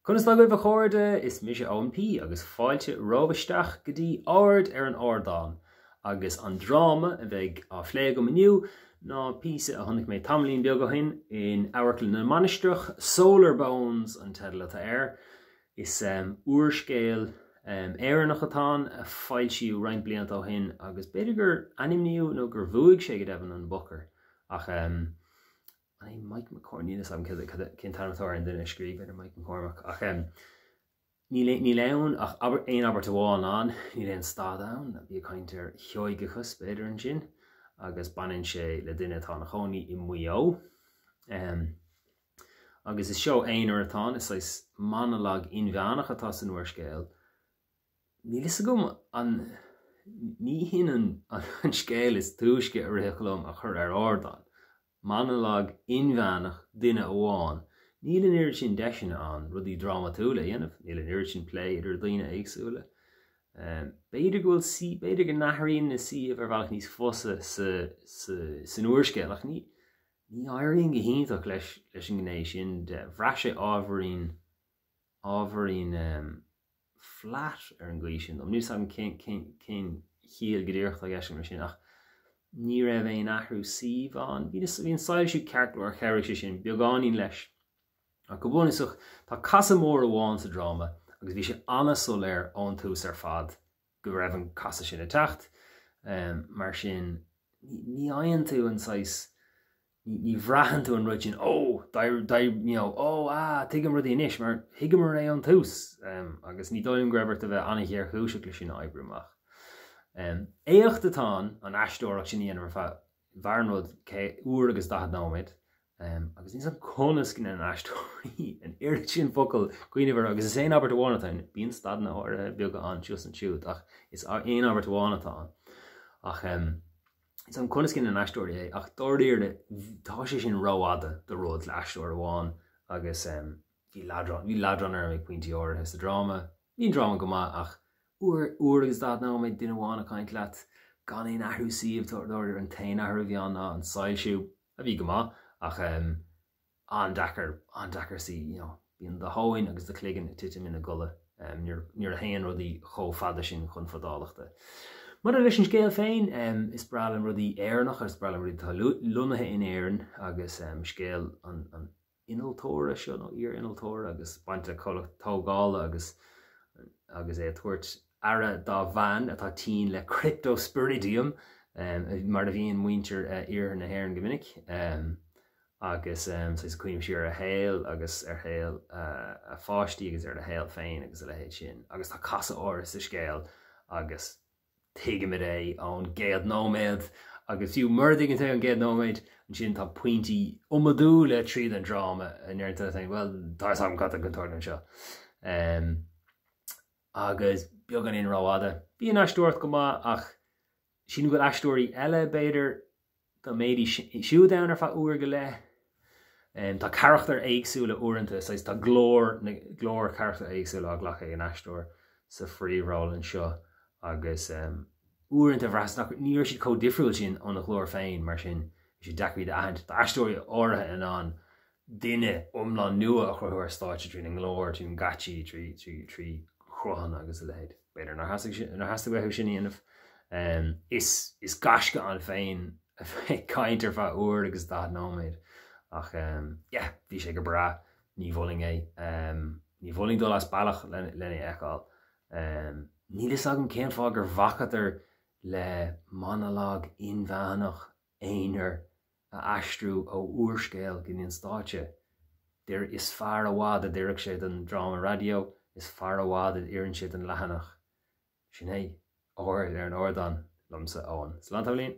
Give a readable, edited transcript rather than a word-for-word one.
Conas tá agaibh a chairde? Is mise Eoin P agus fáilte romhaibh isteach go dtí Aird ar an Ardán agus an dráma a bheidh á phlé agam inniu ná píosa a chonaic mé tamaillín beag ó shin in Amharclann na Mainistreach, Solar Bones an teideal atá air. Is úrscéal Éireannach atá ann a foilsíodh roinnt blianta ó shin agus b'fhéidir gur ainmníodh nó gur bhuaigh sé go deimhin an Booker ach An é Mike McCormack? Níl a fhios agam cén t-ainm atá ar an duine a scríobh, b'fhéidir Mike McCormack. Ach níl níl ann ach aon abairt amháin ann, níl aon stad ann, bí ag caint ar Sheoigeachas b'fhéidir ansin, agus baineann sé le duine atá ina chónaí i Maigh Eo. Agus is seó aonair atá ann, is saghas monologue inmheánach atá san úrscéal. Níl fhios agam an, ní hin an scéal is túisce a rithfeadh liom a chur ar ardán. Monologue inmheánach duine amháin. Níl an oiread sin deiseanna ann rudaí drámatúla a dhéanamh, níl an oiread sin plé idir daoine éagsúla. B'fhéidir go bhfuil, b'fhéidir go n-athraíonn na suímh ar bhealach níos fusa sa, sa, san úrscéal ach ní, ní éiríonn go hiontach leis, leis an ngné sin de. Bhraith sé ábhairín, ábhairín flat ar an gcaoi sin dom. Níl 'fhios agam cén, cén, cén chiall go díreach atá i gceist agam leis sin ach ní raibh aon athrú suímh ann. Bhí, bhí an soilsiú ceart go leor, chabhraigh sé sin beagáinín leis. Ach go bunúsach, tá casadh mór amháin sa dráma agus bhí sé an-soiléir ón tús ar fad go raibh an casadh sin ag teacht. Mar sin, ní fhaigheann tú an saghas, ní bhraitheann tú an rud sin, ó, you know, ó, ah, tuigim rudaí anois, mar thuigeamar é ón tús. Agus ní dóigh liom go raibh ort a bheith an-ghéarchúiseach le sin a oibriú amach. Éacht atá ann, an aisteoireacht sin a dhéanamh ar feadh, mhair an rud uair agus 40 nóiméad. Agus níl 'fhios agam conas go ndéanann aisteoirí an oiread sin focal cuimhneamh orthu agus is aon abairt amháin atá ann. Bíonn stadanna áirithe beaga ann anseo is ansiúd ach is aon abairt amháin atá ann. Ach níl 'fhios agam conas go ndéanann aisteoirí é ach dáiríre tá sé sin rófhada do rud le aisteoir amháin agus bhí leadrán, bhí leadrán orm ag pointí áirithe sa dráma. Bhí an dráma go maith ach uair, uair agus 40 nóiméad, duine amháin ag caint leat gan aon athrú suímh, dáiríre an t-aon athrú a bhí ann ná an soilsiú. a bhí go maith ach an-deacair, an-deacair suí, you know, bíonn do thóin agus do chloigeann ag titim ina gcodladh nuair a théann rudaí chomh fada sin chun fadálachta. Maidir leis an scéal féin, is breá liom rudaí Éireannacha, is breá liom rudaí atá lonnaithe in Éirinn agus scéal an innealtóra seo, nó iar-innealtóra, agus baint le comhlacht tógála agus agus é ag tabhairt aire dá bhean atá tinn le cryptosporidium, mar a bhíonn muintir iarthar na hÉireann go minic, agus saghas cuimhneamh siar ar a shaol agus ar shaol a pháistí agus ar a shaol féin agus a leithéid sin. Agus tá casadh áirithe sa scéal agus. tuigimid é ón gcéad nóiméad agus fiú mura dtuigeann tú é ón gcéad nóiméad, ansin tá pointí iomadúla tríd an dráma a ndeireann tú leat féin, bhuel, tá fhios agam cad tá chun tarlú anseo. Agus beagáinín rófhada. Bhí an aisteoireacht go maith ach sílim go bhfuil aisteoirí eile, b'fhéidir, Dá mbeidís siúd ann ar feadh uair go leith. Tá carachtair éagsúla uaireanta, saghas tá glór na, glór carachtair éagsúla á ghlacadh ag an aisteoir sa phríomhról anseo agus uaireanta bhraitheas nach, ní raibh siad chomh difriúil sin óna ghlór féin mar sin bhí sé deacair iad a aithint. Tá aisteoirí áirithe in ann duine iomlán nua a chruthú ar stáitse trína nglór, trína ngeáitsí, trí chruthanna agus a leithéid. B'fhéidir nár theastaigh uathu sin a dhéanamh. Is is gaisce ann féin a bheith ag caint ar feadh uair agus 40 nóiméad ach yeah, bhí sé go breá, ní mholfainn é. Ní mholfainn dul as bealach lena fheiceáil. Níl fhios agam cén fáth gur bhacadar le monologue inmheánach aonair a aistriú ó úrscéal go dtí an stáitse. Is fearr i bhfad a d'oirfeadh sé don dráma raidió, is fearr i bhfad a oireann sé don leathanach. Sin é, Aird ar an Ardán, liomsa, Eoin. Slán tamaillín!